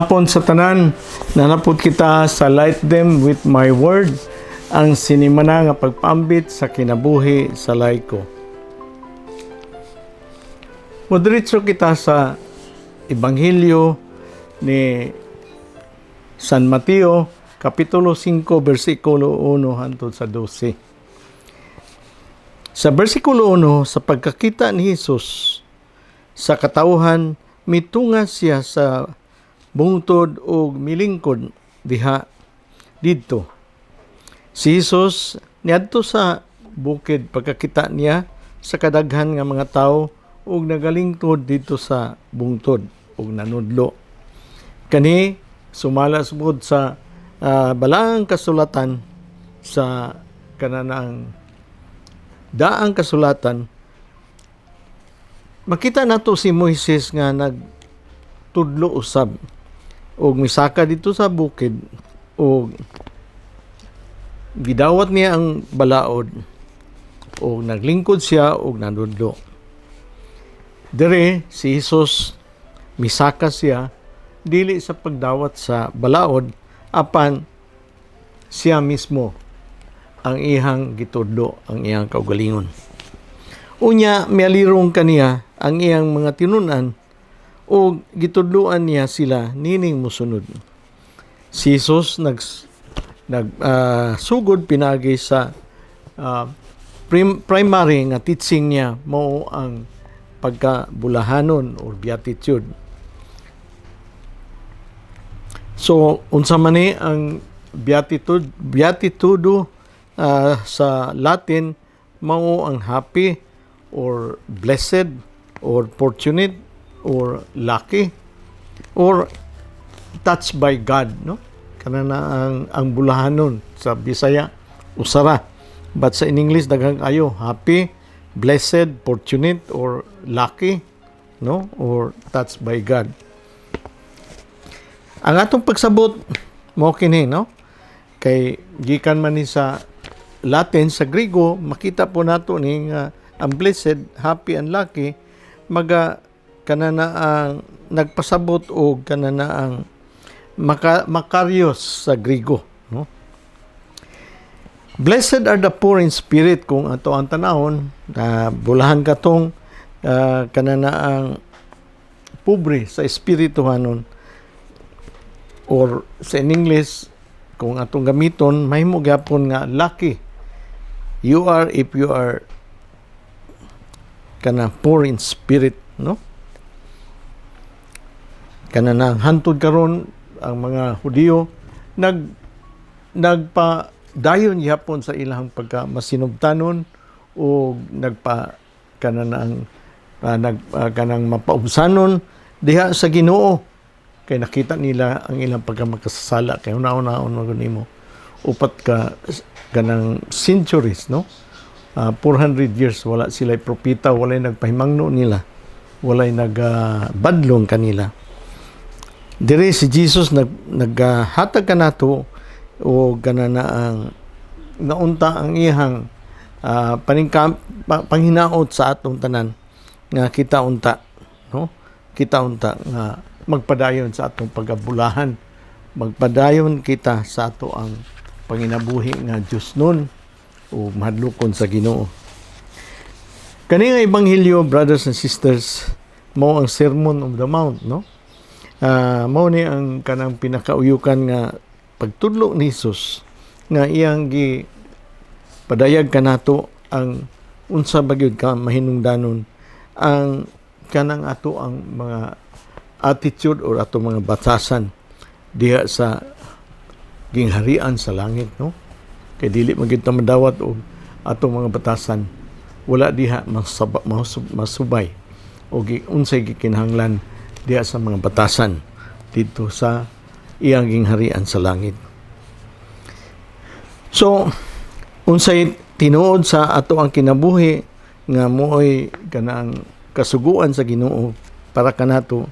Hapon sa tanan, naa na pod kita sa Light Them With My Word, ang sinimana nga pagpaambit sa kinabuhi sa laiko. Mudiretso kita sa Ebanghelyo ni San Mateo, Kapitulo 5, versikulo 1 hangtod sa 12. Sa versikulo 1, sa pagkakita ni Jesus sa katawhan, mitunga siya sa bungtod og milingkod diha didto. Si Jesus niadto sa bukid pagkakita niya sa kadaghan nga mga tawo ug nagalingkod didto sa bungtod ug nanudlo. Kani sumala sugod sa balaang kasulatan, sa kananang daang kasulatan, makita nato si Moises nga nagtudlo usab og misaka didto sa bukid og gidawat niya ang balaod og naglingkod siya og nanudlo. Dire si Jesus, misaka siya dili sa pagdawat sa balaod, apan siya mismo ang iyang gitudlo, ang iyang kaugalingon. Unya mialirong kaniya ang iyang mga tinunan o gitudloan niya sila nining musunod. Si Jesus nag nag sugod pinagi sa primary nga teaching niya, mao ang pagkabulahanon or beatitude. So unsa man ni ang beatitude? Beatitudo sa Latin mao ang happy or blessed or fortunate or lucky or touched by God, no? Kana na ang bulahanon sa Bisaya, usara. But sa in English, daghang kayo, happy, blessed, fortunate or lucky, no? Or touched by God. Ang atong pagsabot mo kini, no? Kay gikan man ni sa Latin, sa Griego, makita po nato ni nga ang blessed, happy and lucky maga kana na ang nagpasabot og kana na ang makarios sa Griego, no? Blessed are the poor in spirit. Kung ato ang tanawon, bulahan katong kana na ang pobre sa espirituhanon, or sa in English, kung atong gamiton, mahimo gyapon nga lucky you are if you are kana poor in spirit, no? Kana na hantod karon ang mga Hudiyo nagpa dayon gyapon sa ilang pagka masinubtanon o nagpa kana na ang nag kanang mapaubsanon diha sa Ginoo, kay nakita nila ang ilang pagka makasasala, kay una-unaon man nimo upat ka kanang centuries, no? 400 years wala sila propeta, walay nagpahimangno nila, walay nagbadlong kanila. Dire si Jesus naghatag kanato o kana na ang naunta ang iyang panghinaot sa atong tanan nga kita unta, no? Kita unta nga magpadayon sa atong pagabulahan, magpadayon kita sa ato ang panginabuhi nga Dios nun o mahadlokon sa Ginoo. Kani nga ebanghelyo, brothers and sisters, mao ang Sermon of the Mount, no? Mao ni ang kanang pinakauyukan nga pagtudlo ni Jesus nga iyang gi padayag kanato ang unsa ba gyud ka mahinungdanon ang kanang ato ang mga attitude or ato mga batasan diha sa gingharian sa langit, no? Kay dili man gyud ta madawat og atong mga batasan wala diha masubay o unsay gikinahanglan diha sa mga batasan didto sa iyang gingharian sa langit. So, unsay tinuod sa ato ang kinabuhi nga mo'y kanang kasuguan sa Ginoo para kanato,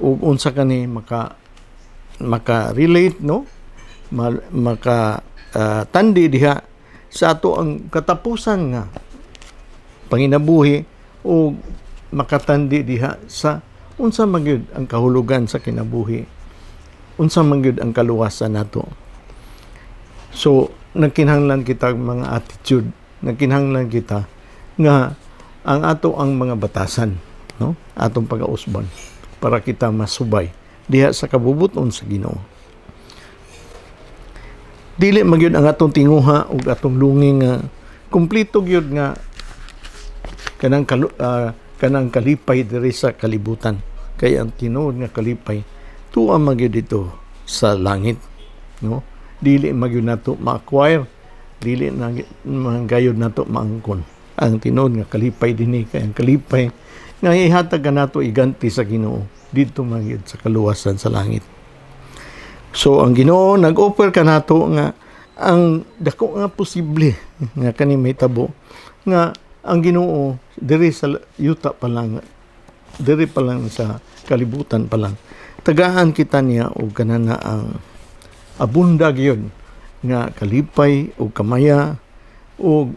ug unsa kani maka relate, no? Maka tandi diha sa ato ang katapusan nga panginabuhi o makatandi diha sa unsa magyud ang kahulugan sa kinabuhi. Unsa man gyud ang kaluwasan nato? So nagkinahanglan kita mga attitude, nagkinahanglan kita nga ang ato ang mga batasan, no, atong pagausban para kita masubay diha sa kabubuton sa Ginoo. Dili man gyud ang atong tinguha ug atong lungin nga kumpleto gyud nga kanang kalipay diri sa kalibutan, kay ang tinuod nga kalipay tuwa man gyud dito sa langit, no? Dili man gyud nato ma-acquire, dili na man gayud nato maangkon ang tinuod nga kalipay dinhi, kay ang kalipay nga ihatag kanato, iganti sa Ginoo, didto man gyud sa kaluwasan sa langit. So ang Ginoo nag-offer kanato nga ang dako nga posible nga kani mahitabo, nga ang Ginoo diri sa yuta pa lang, diri pa lang sa kalibutan pa lang, tagaan kita niya og kanana ang abunda gyud nga kalipay ug kamaya, ug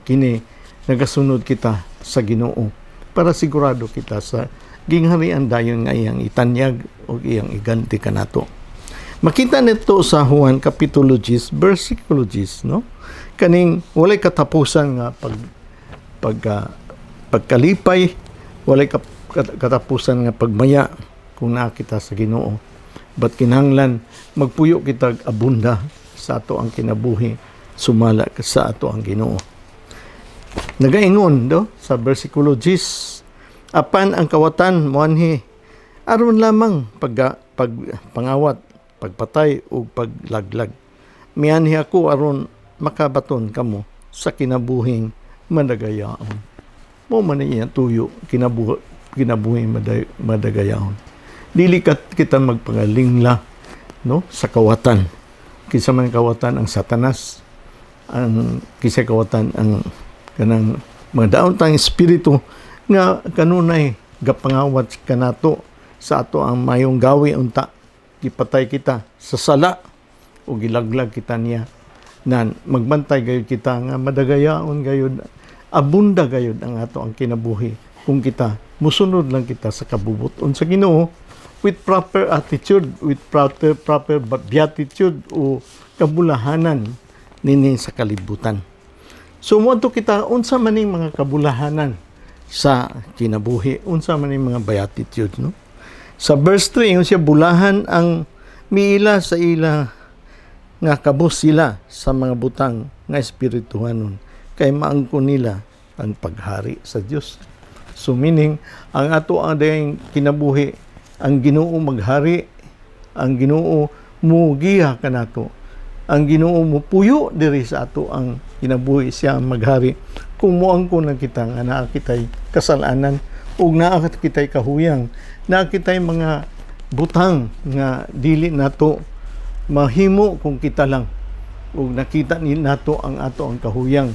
kini nagasunod kita sa Ginoo para sigurado kita sa gingharian dayon nga iyang itanyag ug iyang iganti kanato. Makita nito sa Juan Kapitulo 10, versikulo 10, no? Kaning walay katapusan nga pag pag pagkalipay, walay katapusan nga pagmaya kung naa kita sa Ginoo. But kinahanglan magpuyo kita abunda sa ato ang kinabuhi sumala sa ato ang Ginoo. Nagaingon do sa versikulo 10, "Apan ang kawatan moanhi aron lamang pag pangawat, pagpatay ug paglaglag. Mianhi ako aron makabaton kamo sa kinabuhing madagayaon." Mao man iya tuyo, kinabuhing madagayaon. Dili kita magpangalingla, no, sa kawatan. Kinsa man kawatan? Ang Satanas. Ang kinsa kawatan? Ang kanang mga daon tang espiritu nga kanunay gapangawat kanato sa ato ang mayong gawi. Unta gipatay kita sa sala o gilaglag kita niya. Nan magbantay gayud kita nga madagayaon gayud, abunda gayud ang ato ang kinabuhi kung kita musunod lang kita sa kabubuton sa Ginoo with proper attitude, with proper proper beatitude o kabulahanan nini sa kalibutan. So moadto kita, unsa man ning mga kabulahanan sa kinabuhi, unsa man ning mga beatitude, no? Sa verse 3, ingon siya, "Bulahan ang miila sa ila nga kabus sila sa mga butang nga espirituhanon, kay maangkon nila ang paghari sa Dios." So meaning, ang ato ang dayang kinabuhi, ang Ginoo maghari, ang Ginoo mugiya kanato, ang Ginoo mupuyo diri sa ato ang kinabuhi, siya ang maghari. Kung moangkon lang kita nga naa kitay kasalanan ug naa kitay kahuyang, naa kitay mga butang nga dili nato mahimo kung kita lang, ug nakita ni nato ang ato ang kahuyang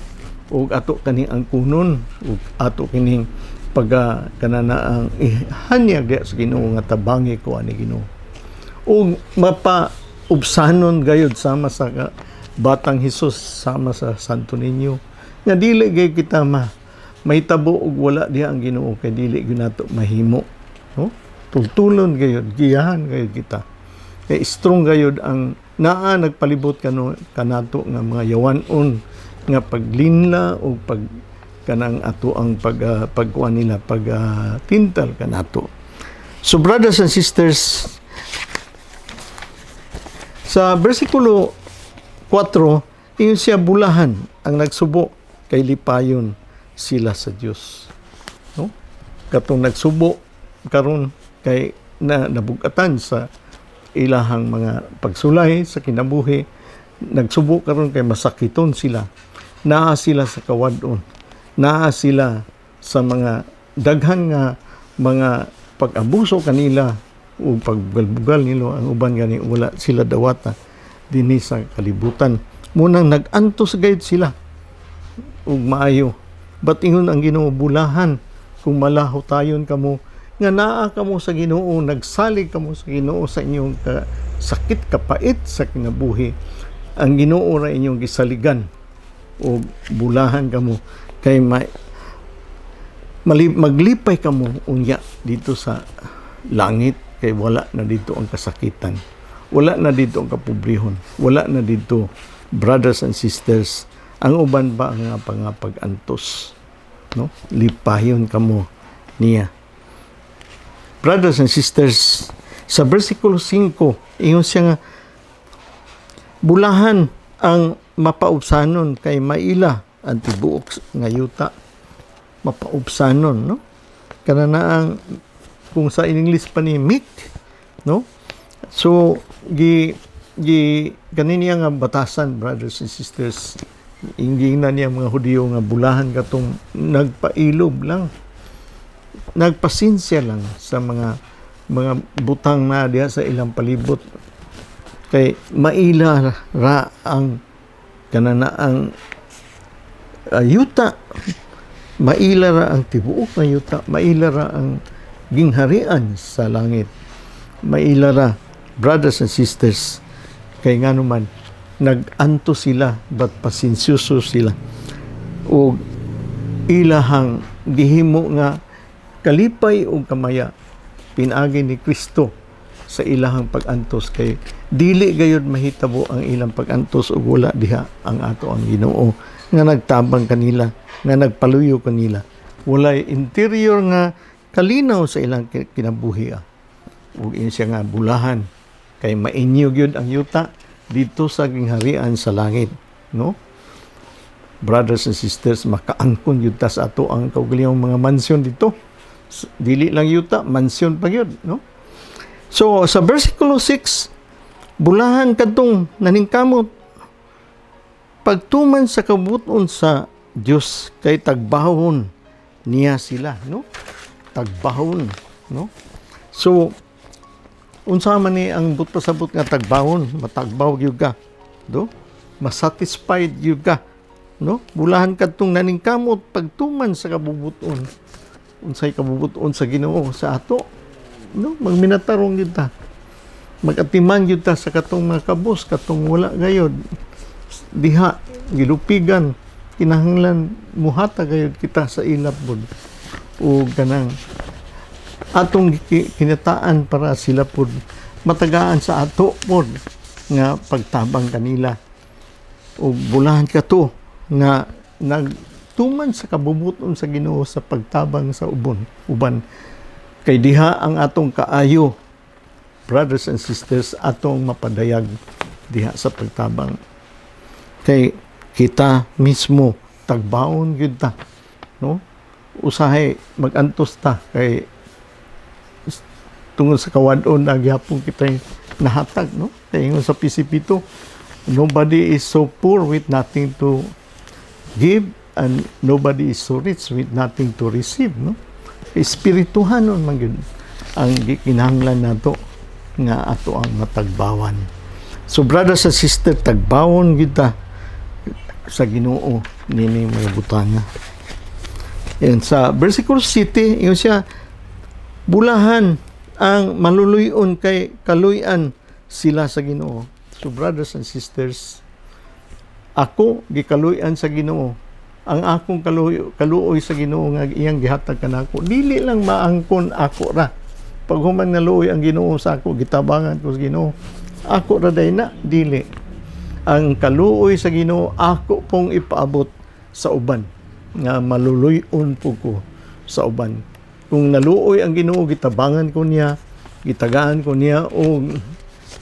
ug ato kaning angkunon ug ato kining pagka kanana ang ihanyag diya sa Ginoo nga tabangi ko ani Ginoo ug mapa ubsanon gayud sama sa batang Hesus, sama sa Santo Niño, nga dili gayud kita ma mahitabo og wala diha ang Ginoo, kay dili gyud nato mahimo, no? Tultulon gayud, giyahan gayud kita, kay strong gayud ang naa nagpalibot kano kanato nga mga yawanon nga paglinla o pag kanang ato ang pagkuan nila, pag tintal kanato. So brothers and sisters, sa versikulo 4, ingon siya, "Bulahan ang nagsubo, kay lipayon sila sa Dios," no? Katong nagsubo karon kay na nabugatan sa ilahang mga pagsulay sa kinabuhi, nagsubo karon kay masakiton sila, naa sila sa kawad-on, naa sila sa mga daghan nga mga pag-abuso kanila o pagbugal nilo. Ang uban gani wala sila dawata dinhi sa kalibutan, munang nag-antos gayud sila ug maayo. But ingon ang Ginoo, "Bulahan kung malahotayon kamo nga naa kamo sa Ginoo, nagsalig kamo sa Ginoo sa inyong sakit kapait sa kinabuhi. Ang Ginoo ra inyong gisaligan o bulahan kamo kay maglipay kamo unya dito sa langit." Kay wala na dito ang kasakitan. Wala na dito ang kapobrehon. Wala na dito, brothers and sisters, ang uban pa ang nga pangapag-antos. No? Lipayon kamo niya. Brothers and sisters, sa versikulo 5, ingon siya nga, bulahan ang mapaubsanon kay maila ang tibuok nga yuta. Mapaubsanon, no? Kana na ang kung sa English pa ni meek, no? So gi gi kanin niya nga batasan, brothers and sisters, ingin na niya mga Hudiyo nga bulahan katong nagpailob lang, nagpasinsya lang sa mga butang na diha sa ilang palibot kay maila ra ang kana na ang yuta, maila ra ang tibuok nga yuta, maila ra ang gingharian sa langit. Maila ra, brothers and sisters, kay ngano man nag-anto sila but pasensyoso sila ug ilahang gihimo nga kalipay ug kamaya pinaagi ni Kristo sa ilahang pag-antos, kay dili gayud mahitabo ang ilang pag-antos ug wala diha ang ato ang Ginoo nga nagtabang kanila, nga nagpaluyo kanila. Walay interior nga kalinaw sa ilang kinabuhi. Ug ingon siya nga bulahan kay mainyo gyud ang yuta dito sa gingharian sa langit, no? Brothers and sisters, makaangkon gyud ta sa ato ang kaugalingong mga mansyon dito. Dili lang yuta, mansyon pa gyud, no? So sa versikulo 6, bulahan kadtong naningkamot pagtuman sa kabubut-on sa Dios kay tagbahon niya sila, no? Tagbahon, no? So unsa man ni ang buot pasabot nga tagbahon? Matagbaw gyud ka do, masatisfied gyud ka, no? Bulahan kadtong naningkamot pagtuman sa kabubuton. Unsay kabubuton sa Ginoo sa ato, no? Magminatarong gyud ta, magatiman gyud ta sa katong mga kabos, katong wala gayod diha gilupigan. Kinahanglan muhatag gayud kita sa ila pod o kanang atong kinataan para sila pod matagaan sa ato pod nga pagtabang kanila. O bulahan ka to nga nagtuman sa kabubuton sa Ginoo sa pagtabang sa uban kay diha ang atong kaayo, brothers and sisters, atong mapadayag diha sa pagtabang, kay kita mismo tagbaon gyud ta, no? Usahay magantos ta kay tungod sa kawad-on na gihapon kita nahatag, no? Kay ingon sa PCP2, nobody is so poor with nothing to give and nobody is so rich with nothing to receive, no? Espirituhanon man gyud ang gikinahanglan nato nga ato ang matagbawan. So brothers and sister, tagbawon kita sa Ginoo nini mga butanga. Yan sa versikulo 7, ingon siya, bulahan ang maluluyon kay kaluyan sila sa Ginoo. So brothers and sisters, ako gikaluyan sa Ginoo. Ang akong kaluoy sa Ginoo nga iyang gihatag kanako, dili lang maangkon ako ra. Pag human nga luoy ang Ginoo sa ako, gitabangan ko sa Ginoo. Ako ra day na, dili. Ang kaluoy sa Ginoo ako pong ipaabot sa uban nga maluluyon po ko sa uban. Kung naluoy ang Ginoo, gitabangan ko niya, gitagaan ko niya og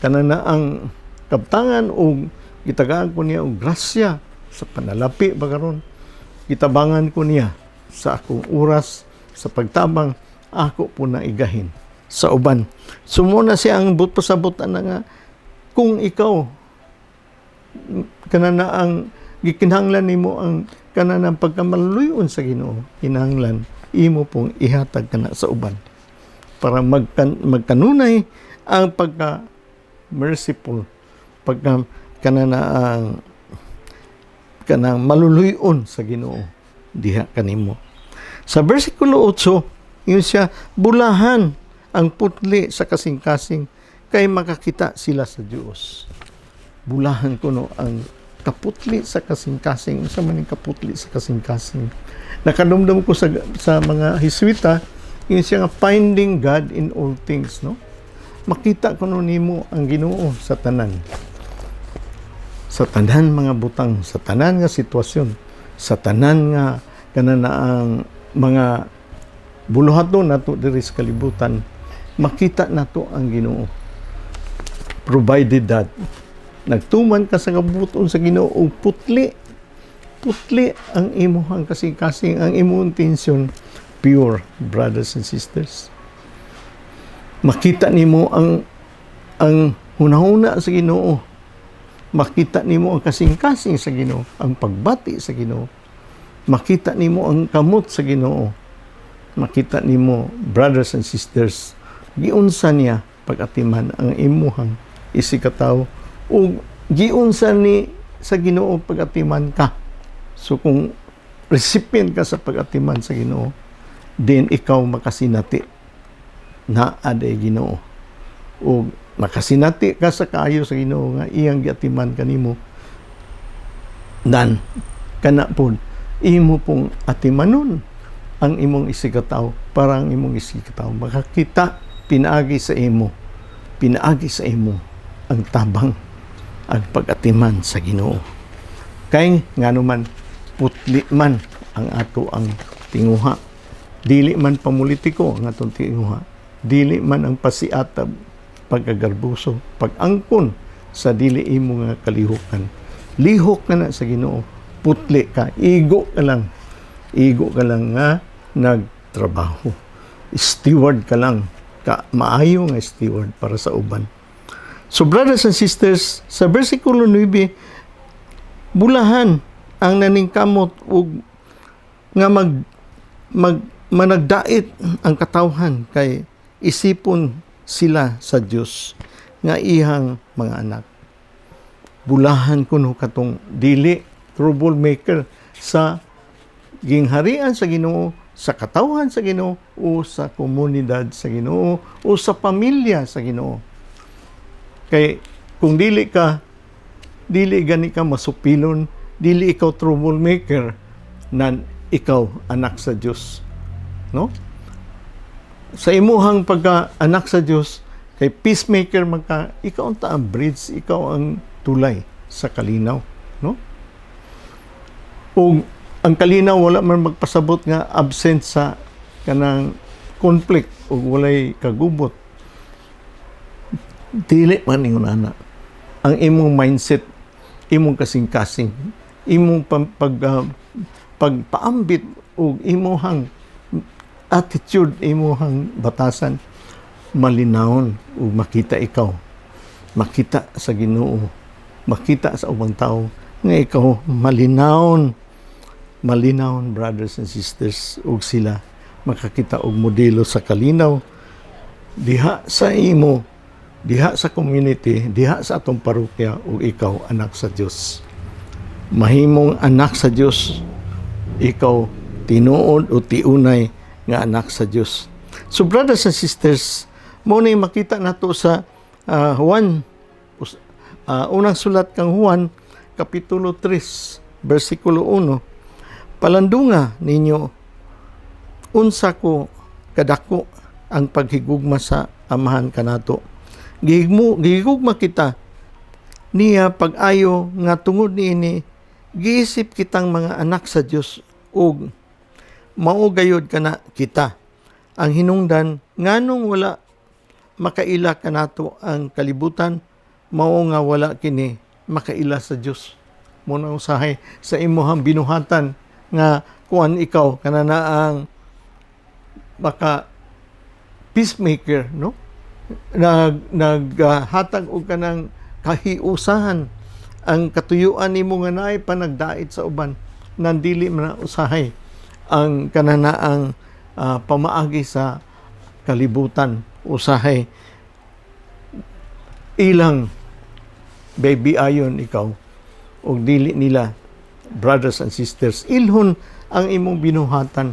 kanana ang kaptangan og gitagaan ko niya og grasya sa panalapi ba karon. Gitabangan ko niya sa akong oras sa pagtabang, ako po na igahin sa uban. So mao na siya ang buot pasabot ana nga kung ikaw kanana ang gikinahanglan nimo ang kananang pagkamaluluyon sa Ginoo, kinahanglan imo pong ihatag kana sa uban para magkanunay ang pagka merciful, pagka kanana ang kanang maluluyon sa Ginoo diha kanimo. Sa versikulo 8, ingon siya, bulahan ang putli sa kasing-kasing kay makakita sila sa Dios. Bulahan kuno ang kaputli sa kasing-kasing. Unsa man ning kaputli sa kasing-kasing? Nakadumdum ko sa mga Heswita, ingon siya nga finding God in all things, no? Makita kuno nimo ang Ginoo sa tanan. Sa tanan mga butang, sa tanan nga sitwasyon, sa tanan nga kanana ang mga buluhaton nato diri sa kalibutan, makita nato ang Ginoo. Provided that nagtuman ka sa kabubut-on sa Ginoo ug putli putli ang imuhang kasing-kasing, ang imong intensyon pure, brothers and sisters. Makita nimo ang hunahuna sa Ginoo. Makita nimo ang kasing-kasing sa Ginoo, ang pagbati sa Ginoo. Makita nimo ang kamot sa Ginoo. Makita nimo, brothers and sisters, giunsa niya pag-atiman ang imuhang isigkatawo ug giunsa ni sa Ginoo pag-atiman ka. So kung recipient ka sa pag-atiman sa Ginoo, then ikaw makasinati na aday Ginoo. O makasinati ka sa kaayo sa Ginoo nga iyang giatiman kanimo, dan kana pod imo pong atimanon ang imong isigkatawo para ang imong isigkatawo makakita pinaagi sa imo ang tabang, ang pag-atiman sa Ginoo. Kay ngano man, putli man ang ato ang tinguha, dili man pamulitiko ang atong tinguha, dili man ang pasiatab, pagkagarbuso, pag-angkon sa dili imo nga kalihukan. Lihok ka na sa Ginoo, putli ka, igo ka lang, igo ka lang nga nagtrabaho, steward ka lang ka, maayo nga steward para sa uban. So brothers and sisters, sa versikulo 9, bulahan ang naningkamot ug nga mag mag managdait ang katawhan kay isipon sila sa Dios nga iyang mga anak. Bulahan kuno katong dili troublemaker sa gingharian sa Ginoo, sa katawhan sa Ginoo o sa komunidad sa Ginoo o sa pamilya sa Ginoo. Kay kung dili ka, dili gani ka masupilon, dili ikaw troublemaker, nan ikaw anak sa Dios. No? Sa imuhang pagka anak sa Dios, kay peacemaker man ka, ikaw ang taang bridge, ikaw ang tulay sa kalinaw, no? Ug ang kalinaw wala man magpasabot nga absent sa kanang conflict ug walay kagubot. Dili man ingon ana. Ang imong mindset, imong kasing-kasing, imong pagpaambit ug imuhang attitude, imuhang batasan malinawon ug makita ikaw, makita sa Ginoo, makita sa ubang tao nga ikaw malinawon, malinawon, brothers and sisters, ug sila makakita og modelo sa kalinaw diha sa imo, diha sa community, diha sa atong parokya, ug ikaw anak sa Dios. Mahimong anak sa Dios ikaw, tinuod o tiunay nga anak sa Dios. So brothers and sisters, mao na makita nato sa Juan, unang sulat kang Juan, kapitulo 3, versikulo 1. Palandunga ninyo unsa ko kadako ang paghigugma sa Amahan kanato. Gihigugma kita niya pag-ayo nga tungod niini giisip kitang mga anak sa Dios ug mao gayud kana kita. Ang hinungdan nganong wala makaila kanato ang kalibutan mao nga wala kini makaila sa Dios. Mao na usahay sa imuhang binuhatan nga kuan ikaw kanana ang baka peacemaker, no, naghatag og kanang kahiusahan, ang katuyuan nimo nga naay panagdait sa uban, nandili man na usahay ang kananaang pamaagi sa kalibutan. Usahay ilang baby ayon ikaw og dili nila. Brothers and sisters, ilhon ang imong binuhatan.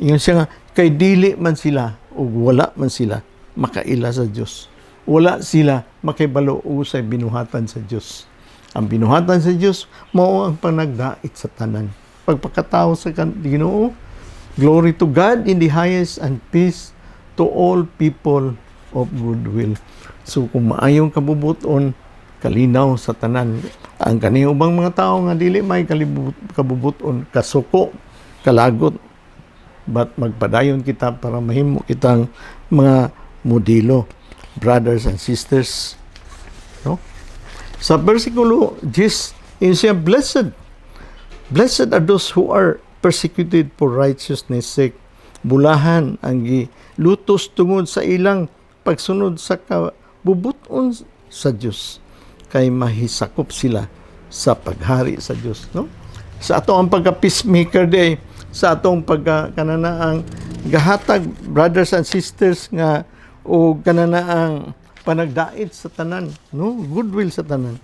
Ingon siya nga kay dili man sila ug wala man sila makaila sa Dios, wala sila makibalo usay binuhatan sa Dios. Ang binuhatan sa Dios mao ang panagdait sa tanan, pagpakatao sa Ginoo. Glory to God in the highest and peace to all people. of goodwill. So kung maayong kabubuton, kalinaw sa tanan. Ang kani ubang mga tao nga dili may kabubuton, kasuko, kalagot, but magpadayon kita para mahimo kitang mga modelo, brothers and sisters, no? Sa versikulo 10 siya, "Blessed, blessed are those who are persecuted for righteousness' sake." Bulahan ang gilutos tungod sa ilang pagsunod sa kabubuton sa Dios, kay mahisakop sila sa paghari sa Dios, no? Sa ato ang pagka peacemaker day, sa atong pagka kananaang gahatag, brothers and sisters, nga o kananaang panagdait sa tanan, no, goodwill sa tanan,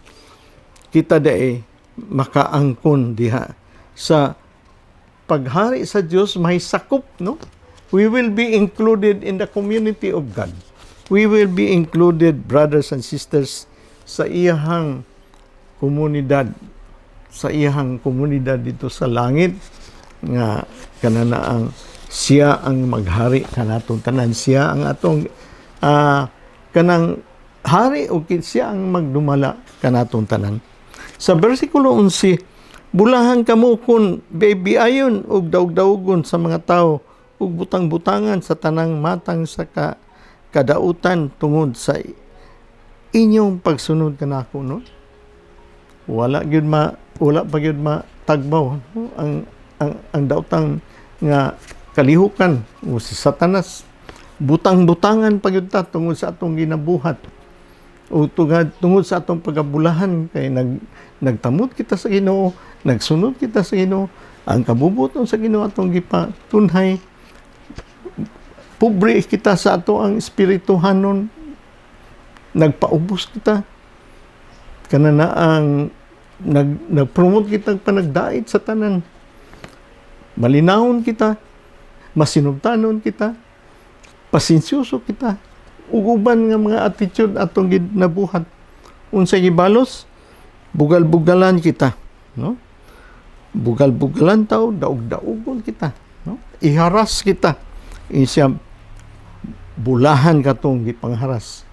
kita day makaangkon diha sa paghari sa Dios, may sakop, no? We will be included in the community of God. We will be included, brothers and sisters, sa iyahang komunidad, sa iyahang komunidad dito sa langit nga kananaang siya ang maghari kanatong tanan, siya ang atong kanang hari o siya ang magdumala kanatong tanan. Sa versikulo 11, "Bulahan kamo kung biayon ug daog-daogon sa mga tao ug butang-butangan sa tanang matang sa kadautan tungod sa inyong pagsunod kanako," no? Wala pa gyud matagbaw, no? Ang daotang nga kalihukan o si Satanas, butang-butangan pa gyud ta tungod sa atong ginabuhat o tungod sa atong pagabulahan, kay nagtamod kita sa Ginoo, nagsunod kita sa Ginoo, ang kabubuton sa Ginoo atong gipatunhay, pobre kita sa ato ang espirituhanon, nagpaubos kita, kanana ang nag nag-promote kita panagdait sa tanan, malinawon kita, masinubtanon kita, pasensyoso kita, ug uban nga mga attitude atong ginabuhat. Unsay gibalos? Bugal-bugalan kita, no? Bugal-bugalan tao, daog-daogon kita, no? Iharas kita. Isya, bulahan katong gipangharas.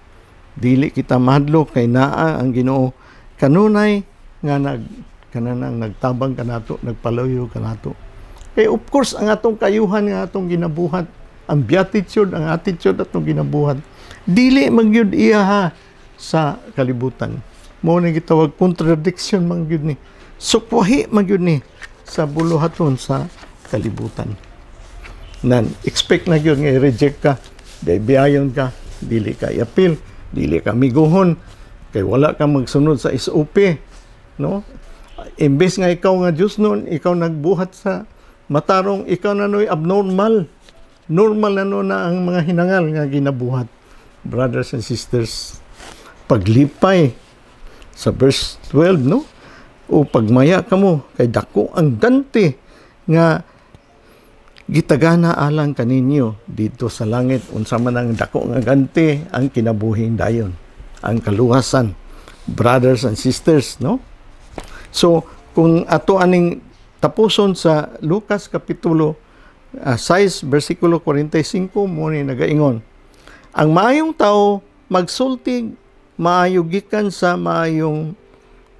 Dili kita mahadlok kay naa ang Ginoo kanunay nga kananang nagtabang kanato, nagpaluyo kanato. Kay of course ang atong kayuhan nga atong ginabuhat, ang beatitude, ang attitude atong ginabuhat, dili man gyud iya ha sa kalibutan. Mao ni gitawag contradiction man gyud ni. Sukwahi man gyud ni sa buluhaton sa kalibutan. Nan expect na gyud nga i-reject ka, dahil biayon ka, dili ka i-appeal, dili ka miguhon, kay wala ka magsunod sa SOP, no? Imbes nga ikaw nga Diyos noon, ikaw nagbuhat sa matarong, ikaw na no'y abnormal. Normal na no na ang mga hinangal nga ginabuhat. Brothers and sisters, paglipay sa verse 12, no? O pagmaya kamo kay dako ang ganti nga gitagana alang kaninyo dito sa langit. Unsa man ang dako nga ganti? Ang kinabuhing dayon, ang kaluwasan, brothers and sisters, no? So kung ato aning tapuson sa Lucas kapitulo 6 versikulo 45, mo ni nagaingon, "Ang maayong tao magsulti maayo gikan sa maayong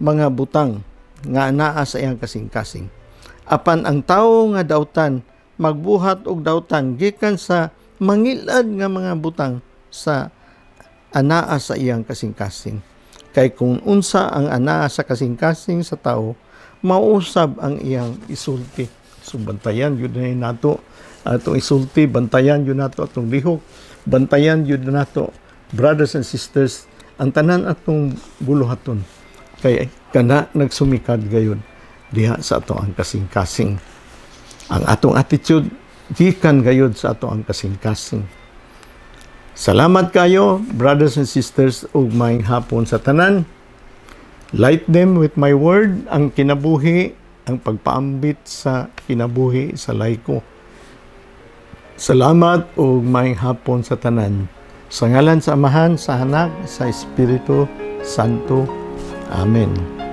mga butang nga anaa sa iyang kasing-kasing. Apan ang tawo nga dautan magbuhat og dautan gikan sa mangilad nga mga butang sa anaa sa iyang kasing-kasing. Kay kung unsa ang anaa sa kasing-kasing sa tao, mausab ang iyang isulti." So bantayan gyud na nato atong isulti, bantayan gyud nato atong lihok, bantayan gyud nato, brothers and sisters, ang tanan atong buluhaton. Kay kana nagsumikad gayud diha sa ato ang kasing-kasing. Ang atong attitude gikan gayud sa ato ang kasing-kasing. Salamat kayo, brothers and sisters, ug maayong hapon sa tanan. Light them with my word, ang kinabuhi, ang pagpaambit sa kinabuhi sa laiko. Salamat ug maayong hapon sa tanan. Sa ngalan sa Amahan, sa Anak, sa Espiritu Santo. Amen.